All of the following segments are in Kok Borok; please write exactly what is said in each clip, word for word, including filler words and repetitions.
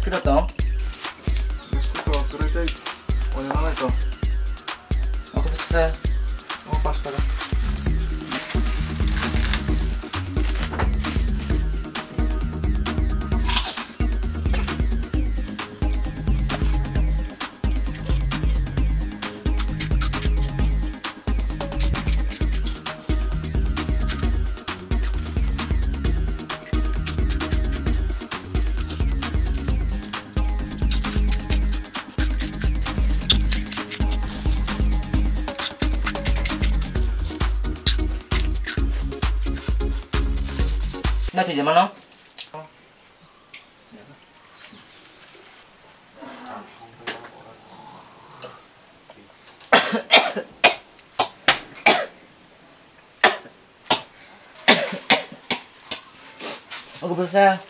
Pira tong? Biskut to, kwrwi tei oya nanai to. Oke, sir. Oh, pas taka. Na thwijamano? Oke, bwsa.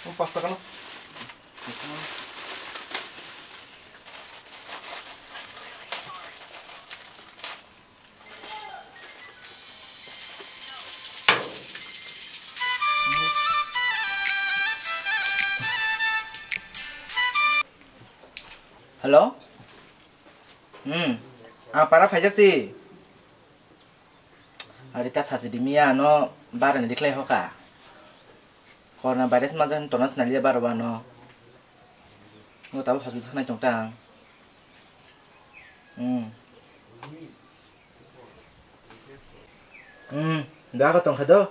Oh, pas taka no. Hello? Hmm. Ang para phaijak si. Ari ta sachi di miya no bara ni diklai hoka. Corona virus ma jan tona sinali bara ba no. Ngo tabo hospital thanai tong tang. Hmm. Hmm, da ka tong kha do.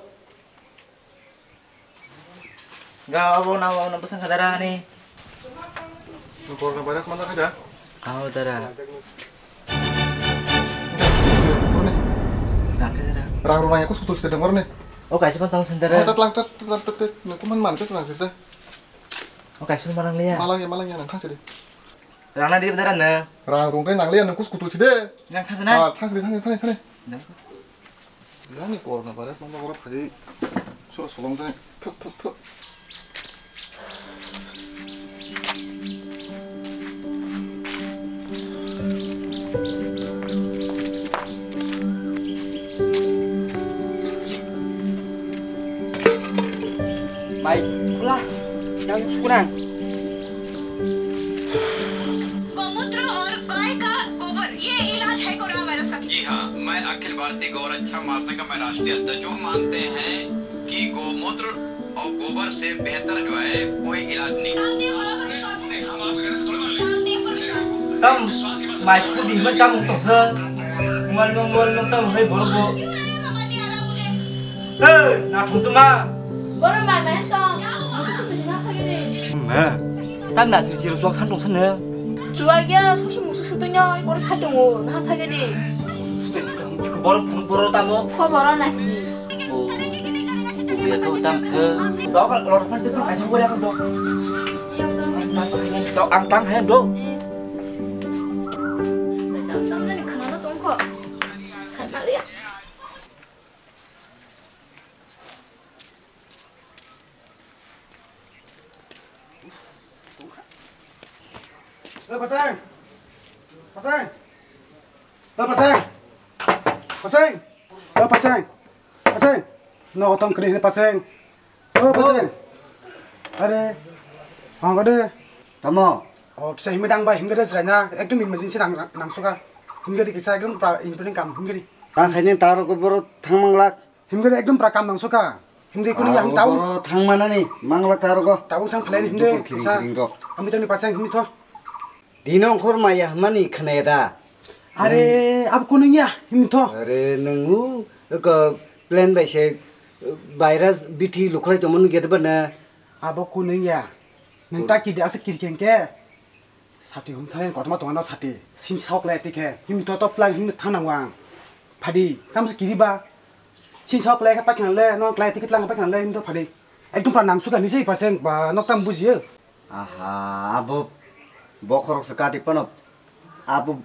Ga abo na abo na bwsang kha dara ani. Corona virus ma kha da? Aw dara. Rang kha dara. Rang rung ya ko sutul sedang orne. O kaisa pan tang sendara. Tat lang tat tat tat tat. Nang kuman man tes lang sesa. O kaisa marang liya. Malang ya malang ya nang thang sede. Rang na di dara na. Rang rung kai nang liya nang kus kutul sede. Nang thang sana. Ah, thang sede thang thang thang. Nang. Yang ni corona virus nang bagora phai. Sura solong jai. Thuk thuk thuk. Mai khula, yang sukurang. गौमूत्र और गाय का गोबर, ये इलाज है corona virus का। जी हाँ, मैं अखिल भारतीय गौ रक्षा महासंघ का मैं राष्ट्रीय अध्यक्ष हूँ। मानते हैं कि गौमूत्र और गोबर से बेहतर जो है कोई इलाज नहीं। रामदेव बाबा पर विश्वास है। रामदेव पर विश्वास है। Tam mai khudi ma tam tong sa. Mal no mal no tam hai bor bo. क्यों रहे हो हमारे लिए आराम मुझे? Hey, na thung ma. Bor ma na to. Musu tu ma phage de. Na. Tam na sir sir sok san tong sa na. Chuwa gya sok sok musu su to nya bor sa tong o na phage de. Bor bor tamo. Kho bor na ki. Oh. Kuya kau tang se. Dok lor pan de tang asu kuya kau dok. Dok ang tang hai dok. Tang tang jani khana na tong kho. Sai ma le. Hei, Paseng! Paseng! Hei, Paseng! Paseng! Hei, Paseng! Paseng! No, tong kri hini Paseng! Hei, Paseng! Are, hang de. Tamo? Oh, kisa himi dang bai, himi de srena. Ekdom emergency nang, nang suka. Himi de kisa ekdom pra important kam, himi de. Tang khaini taro ko boro thang manglak. Himgede ekdom pra kam nangso kha. Himde kunu yang tau. Aro thang manani mangla ta rogo. Tau thang khlai himde. Dukur kiring kiring rok. Ami tani pasang himtho. Dino khor maya mani khnaya da. Are, ab kunu ya himtho. Are, nungu ko plan bai se virus bithi lukhlai tongmani gedba na. Abo kunu ya. Nung ta kidi asa kirkeng ke. Sati hum thani kotorma tongo no sati. Sim sok le tike. Him to to plan him thang nang wang. Phadi. Tam se kiri ba. Sim sok le ka pakhan le no klai tike tlang pakhan le him to phadi. Ekdom pra nang suka ni sei paseng ba nok tam bujiyo. Aha, abo bokhorok se kati pano. Abo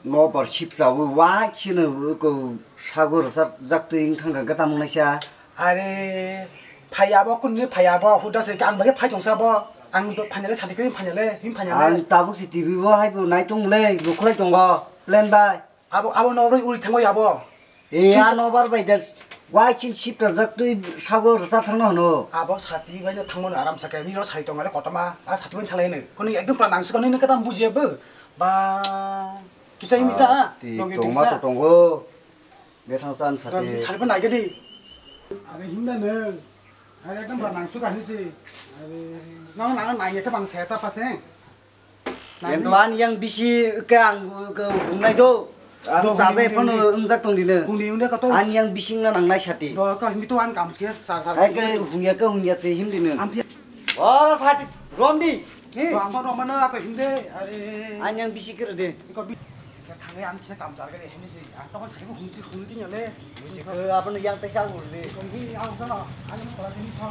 no bar sip sa wi wa chine ko sagur sar jak tu ing thang ga tam nai sa. Are, phai abo, kunni phai abo, huda se ang bai phai tongsa bo. Ang do phanyale sadi khe phanyale, him phanyale. Ang tabuk si T V bo hai bo nai tong le, bo khulai tongo, plan bai. Abo, abo no bai uri thango abo. E, a no bar bai des. Wai chin sip rajak twi sago rasa thangno hano. Abo sati bai no thangmano aram sa khe, nino sai tong ale kotoma, a sati bai thalai no. Kono ekdom pura nang sukha nini kata bujiya bo. Ba, kisa himi ta, Ah, ti nong tong ma kisa. To tongo. Bethang san sati. Sari pa nai gadi. Are himda no. Are ekdom pura nang sukha ni si. Are, nang nang nai ta bang sa ta pa se. Yang to ani yang bisi ke ang ke hungnai do. Ang sajai phano wngjak tong dino. Hungni hungni kato. Ani yang bising na nangnai sati. Do ka himi to an kam ke sar sar. Hai ke hungya ke hungya se him dino. Am pia. Ora sati romdi. He. Do ang phano romano ako him de. Are. Ani yang bisi kere de. Ko bi. Thangni am kisa kam jar ke de him si. Ang to sari ko hungti hungti nyale. Bisi ke apa yang pesang hurdi. Hungti ang to ani ko la him to.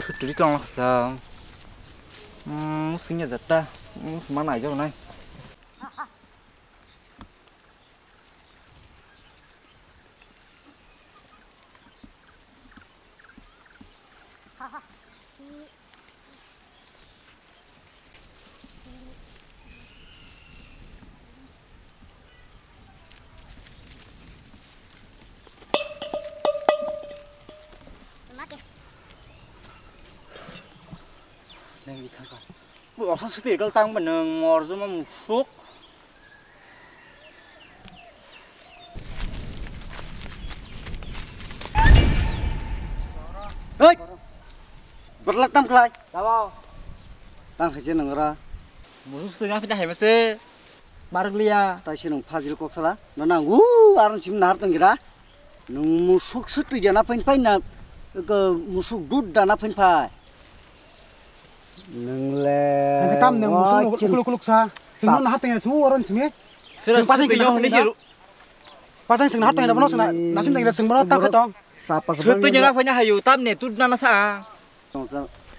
Sutri tong laksa. Hmm, singya jatta. Hmm, mana aja nai. Nang di thangka. Bu osa siti ekal tang ba nang morjoma musuk. Hei! Berlak tam kelai. Tamo. Tang khaise nang ora. Musuk siti nang pita hai mase. Maruk liya. Tai si nang fajil kok sala. Nang nang u aran sim nar tong gira. Nung musuk sutwi jana phain phain na, ke musuk dud dana phain phai. Nung le. Nang tam nang musuk wah, ukuluk ukuluk sa. Sing no nahat tengya su oran simi. Sira sing pasang sutwi kena yo hini tengya. Siru. Pasang sing nahat tengya bono sina. Nasin tengya sing bono tak tong. Sapa sapa. Sutwi jana phain hayu tam ne tu dana sa.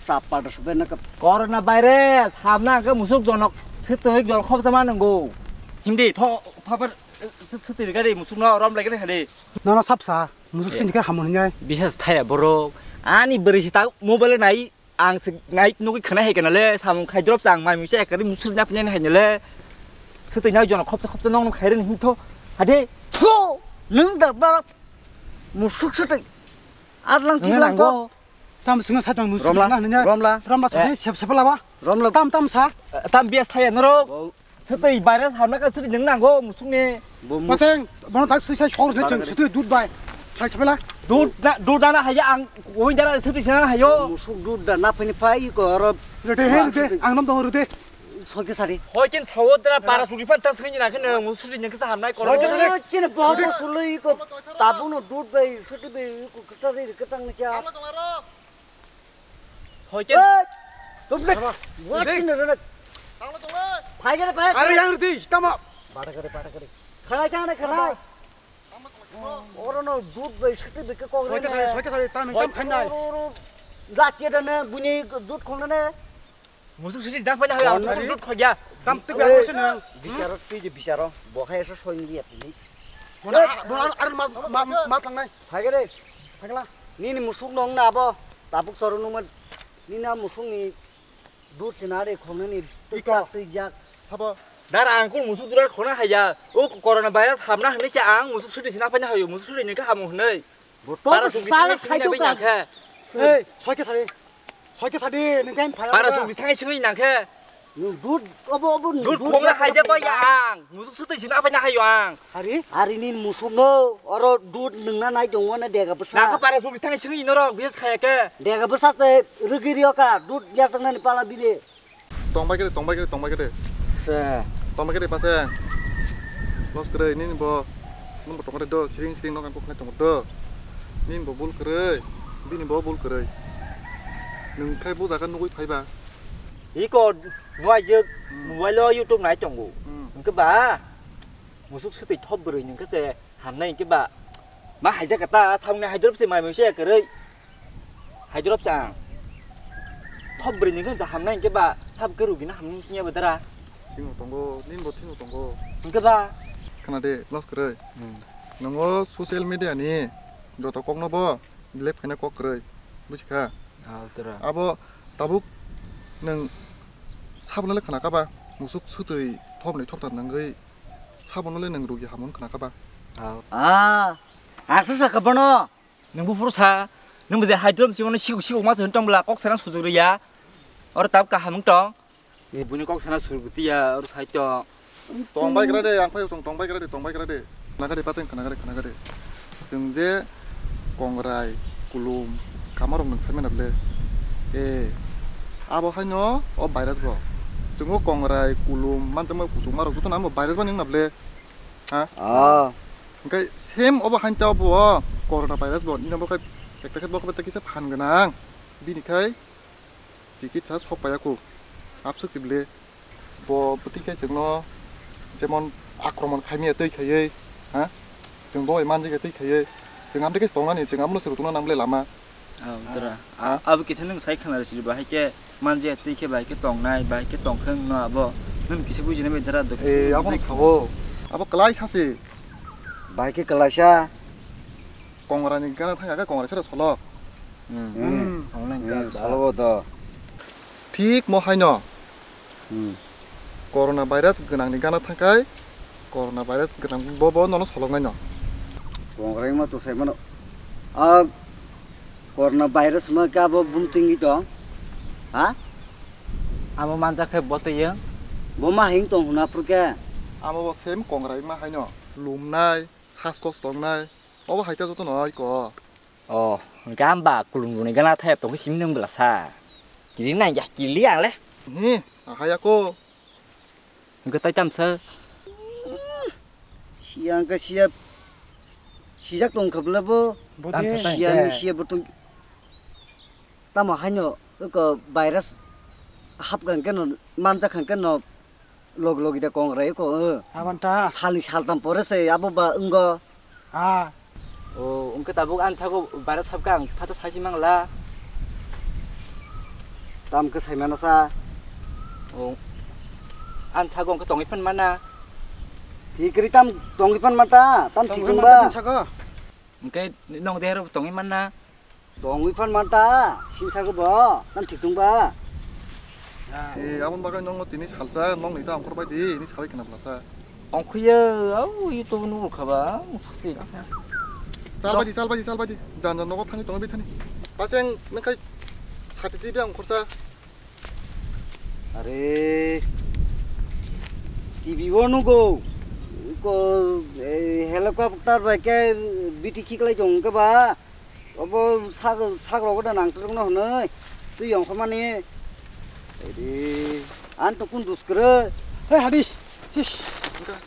Chapa da sube na ka. Corona virus hamna ke musuk jonok sitoi jol khop sama nanggo. Hindi tho phapar sitoi gari musuk no rom lagi hade. Nono sapsa musuk sitoi ka hamon nyai. Bisas thaya borok ani beri hita mobile nai ang se nai nugui khana hai kana le samung khai drop chang mai misa ekari musuk na pnya hai le. Sitoi na jonok khop khop nong khai ren hin tho hade. Tho nung da ba musuk sitoi. Atlang chiklang ko. Tam singno sa tong musu romla, na nanya. Romla. Romla sa sep sep la ba. Romla. Tam tam sa. Tam bias thaya noro. Wow. Sitoi virus hamna ka sitoi nung nanggo musuk ni. Pasang bono tak sui sa shor ne cheng sitoi dud bai. Thai chepela. Dud na dud na haya ang. Oi dara sitoi sina hayo. Musuk dud da na phani phai ko ro. Rete he rete ang nom dong rete. Soike sari. Hoiken thawo dara para suri pan tas kini na kene musuk ni kesa hamnai ko. Soike sari. Chine bobo sului ko. Tabuno dud bai sitoi bai ko. Kwtari kwtang ni cha. Tamo tong aro. Hoiken. Hey! Tum de. Tamo. What in the red? Tamo tong le. Phai gare phai. Are yang rdi, tamo. Bata gare, bata gare. Khalai jang ne khalai. Tamo tong le. Oro no dud bai sitoi bai ko. Soike sari, soike sari, tamo tam khanai. Ro ro. Lachie da ne buni dud khong ne. Musuk sini dah pada hari. Kono. Dut khogya. Tam tuk ya, musuk nang. Bicharo, tui je bicharo. Bo hai esa soin dia tini. Bona, bona, ar ma, ma, ma thangnai. Phai gare. Phagla. Nini musuk nong na abo. Tabuk soru numa. Nina musuk ni dut sina re khong ni. Iko. Tuk tui jak. Sabo. Dar angkul musuk dura khona haya. O corona virus hamna hini cha ang musuk sini sina phanya hayo. Musuk sini ni ka hamu hini. Para sung sala khai tu ka. Hey, soike sari. Soike sari, nung kain phaya. Para sung bithang sing nang khe. Nung dud, obo, obo, nung dud phongna hai jaba ya ang. Musuk sutwi sing apa na hayo ang. Hari? Hari ni musuk no, oro dud nung na nai dong na dega bwsa. Nang khe para sung bithang sing ino rok, bias khaya khe. Dega bwsa se, rwgwi rioka, dud yasang nani pala bile. Tongbai kiri, tongbai kiri, tongbai kiri. Se. Tongbai kiri pase. Los kwrwi, nini bo, nwng bo tongkha do, siring siring nok ang koknai tongo do. Nini bo bul kwrwi, bini bo bul kwrwi. Nwng khai bo jaga nugwi phaiba. Iko nuaijwk Hmm. mobile o YouTube nai tongo. Hmm. Hwnkhe ba musuk swtwi thop bwrwi nwng khe se hamnai hwnkhe ba ma haijak ta samni haidrop se mai mui se kwrwi. Haidrop sa ang. Thop bwrwi nwng khe hamnai hwnkhe ba sab khe rugina hamnai sini ba dara. Thingo tongo, nini bo thingo tongo. Hwnkhe ba. Khna de, los kwrwi. Hmm. Nongo social media ni joto kokno bo delete khaina kok kwrwi. Buji kha? Ah, tara. Abo tabuk nwng sabono le khna kha ba, musuk swtwi thopnwi thopta nangwi sabono le nwng rugi hamon khna kha ba? Ah. Ah, ang sa sakha bono. Nwng buphuru sa, nwng bo je haidrop simono sikuk sikuk ma se tong bwla kok sana sujuk riya. Oro tab kaham wng tong. Buini kok sana surgutiya, oro sai tong. Tong bai gra de, ang phai chwng tong bai gra de, tong bai gra de. Khna gra de, pacheng khna gra de, khna gra de. Chwng je kongrai, kulum, kamarok nwng sai mano ble. E, abo haino o virus bo. Chwng o kongrai, kulum, manjakma kuchukma rok joto no amo virus bo nwng na ble. Ha? Ah. Hwnkhe same obo haino ta obo o corona virus bo. Nini bo khai ekta khe bo khe kisa phan gwnang. Bini khai chikitsa sok paiya kho. Abswk si ble. Bo bwtwi khe chwngno jemon akromon khaimaya twi khaiwi, ha? Chwng bo manjak ya twi khaiwi. Chwng amtwi khe tongnani, chwng abono se rwtwkna nang ble lama. Ah, tara. Ah. Ah, abo kisa nwng sai khna rw sidi, bahai khe manjak ya twi khe, bahai khe tongnai, bahai khe tongkhwng no abo. Nwng kisa bujinai bai dara do kisa. Eh, abo bujai sao. Abo kwlai sasi. Bahai khe kwlaisa. Kongrani gana thang ya khe kongrai sero solok. Hmm. Hmm. Tongnai Hmm, kha. Salo bo do. Thik mo haino. Hmm. Corona virus gwnangni gana thangkhai, corona virus gwnang bo, bo nono soloknaino. Kongrai ma to sai mano. A corona virus ma ka bo bumtingwi tong. Ha? Amo manjak khe bo twi yang. Bo ma hing tong huna phur khe. Amo bo same kongrai ma haino. Lumnai, saskos tongnai. Obo hai ta joto no oi ko. Oh, hwnkhe hamba kulum rwni gana thaya tongwi simi nwng bwla sa. Kili nang ya, kili ang le. Hi, ahai ako. Hwnkhe tai tamsa. Siya hwnkhe siya, sijak tong kha bwla bo. Bo de. Tamsa tai Siya ni hwnkhe. Siya bo tong. Tamo haino ko virus hap khan khe no manjak khan khe no. Log logi da kongrai ko, eh. Abanta. Salni saltam pore se abo ba wnggo. Ah. O, wngkhe tabuk ang sago virus hapkha ang phato saisi mangla. Tam khe saimano sa. O, ang sago wngkhe tongwi phan mana. Thikri tam tongwi phan mata, tam Tongwi thikung mata ba. Tin sago. Hwnkhe nong dehero tongwi manna? Tongwi phan manta, singsa go bo, tam thik tong ba? Eh, aboni bagwi nongno tini salsa, nongni ta ongkhor bai di, hini sabai khna blasa. Ongkhuya, au, YouTube nugo kha ba, musuti. Chal bai di, chal bai di, chal bai di. Jan jan nogo thangwi tongwi thani. Paseng nang khai sati di bang ongkhorsa. Are, T V o nugo. Ko, eh, helicopter bai khe biti khiklai tong khe ba. Obo sak, sak rogo da nang tung no hwnwi. Twi yong khamani. Are, an to kun dus kre. Hey, hadi. Sis.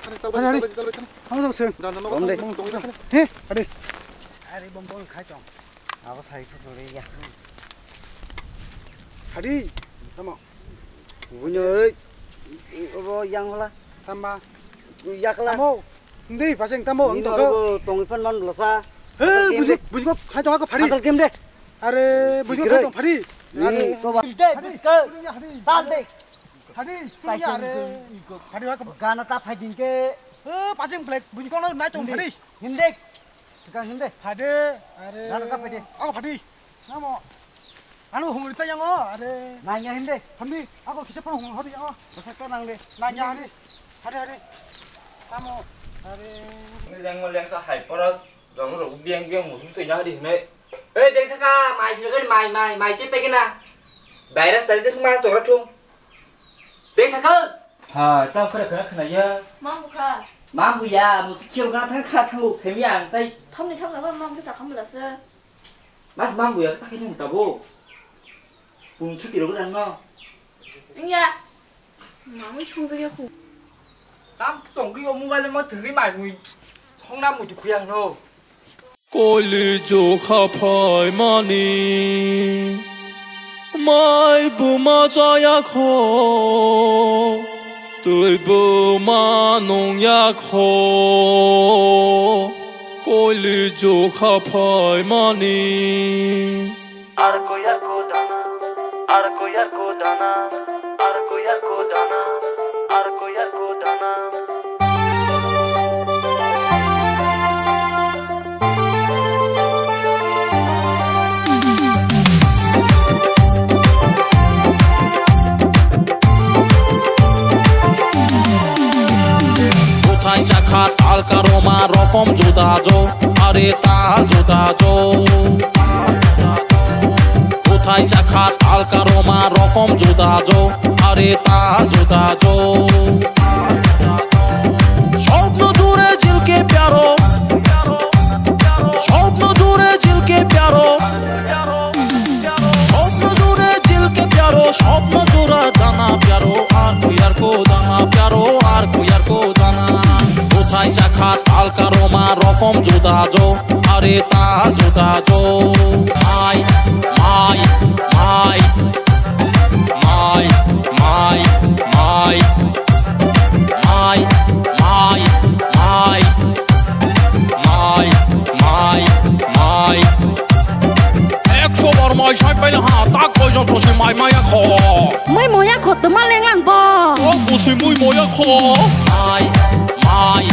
Hadi, hadi. Hadi, hadi. Hadi, hadi. He, hadi. Are, bong bong khai tong. Abo sai khe chwlwi ya. Hadi, tamo. Buino, oi, obo yang hola. Tamba. Yakla. Tamo. Hindi, paseng tamo, Nino tongkha. Abo tongwi phan man blasa. He, Pasal bujuk, game bujuk, khai tongkha phari. Pasal game de. Are, bujuk, Fikir. Khai tong phari. Ni, Are. Ko ba. Hadi, Hadi, biskar. Hadi, hadi. Sal de. Hadi, Pasal are. Game. Hadi, wa ko. Gana ta phai din ke. Eh, paseng black, bujuk kono nai tong Hindi. Phari. Hindi. Tikang hindi. Hadi, are. Gana ta phai de. Ako phari. Namo. Ano hungri ta yango, are. Nanya hindi. Hamdi, ako kisa pun hungri hodi yango. Basa ta nang de. Nanya hadi. Hadi, hadi. Tamo, are. Ini yang mau liang sa hai pora, yang mau biang biang musuh tu nyari hine. Eh, biang thaka, mai sini kan mai, mai, mai cepe kena. Virus tadi sih mas tora thung. Biang thaka. Ha, tao khara khara khana ya. Mang bukha. Mang bu ya, musuh kio gana thang kha thang bu semi ang tai. Thom ni thom na ba mang bukha kham la se. Mas mang buya khe ta khe nung tabo. Pung chuti rok dan no. Iya. Mami song jaya khu. Tam tongwi o mobile ma thwngwi mai mui. Songna muitu khuya hwno. Koli jokha phaimani mai buma chaya kho, twi buma nungya kho. Koli jokha phaimani. Arko yarko dana, arko yarko dana, arko yarko dana, arko yarko dana. Buthai chakha tal karoma rokom juda jo, are tal juda jo. Buthai chakha tal karoma rokom juda jo, are tal juda jo. Sopno jure jil ke pyaro, sopno jure jil ke pyaro. Sopno jure jil ke pyaro, sopno jura dana pyaro, arko yarko dana pyaro, arko yarko dana. Buthai chakha tal karoma rokom juda jo, are tal juda jo. Mai, mai, mai, mai, mai, mai. Mai, mai, mai. Mai, mai, mai. Ekso bar mai sai paila ha, tak koi jon tosi mai maya kho. Mui moya kho tuma lenglang bo. O kusi mui moya kho. Mai, mai,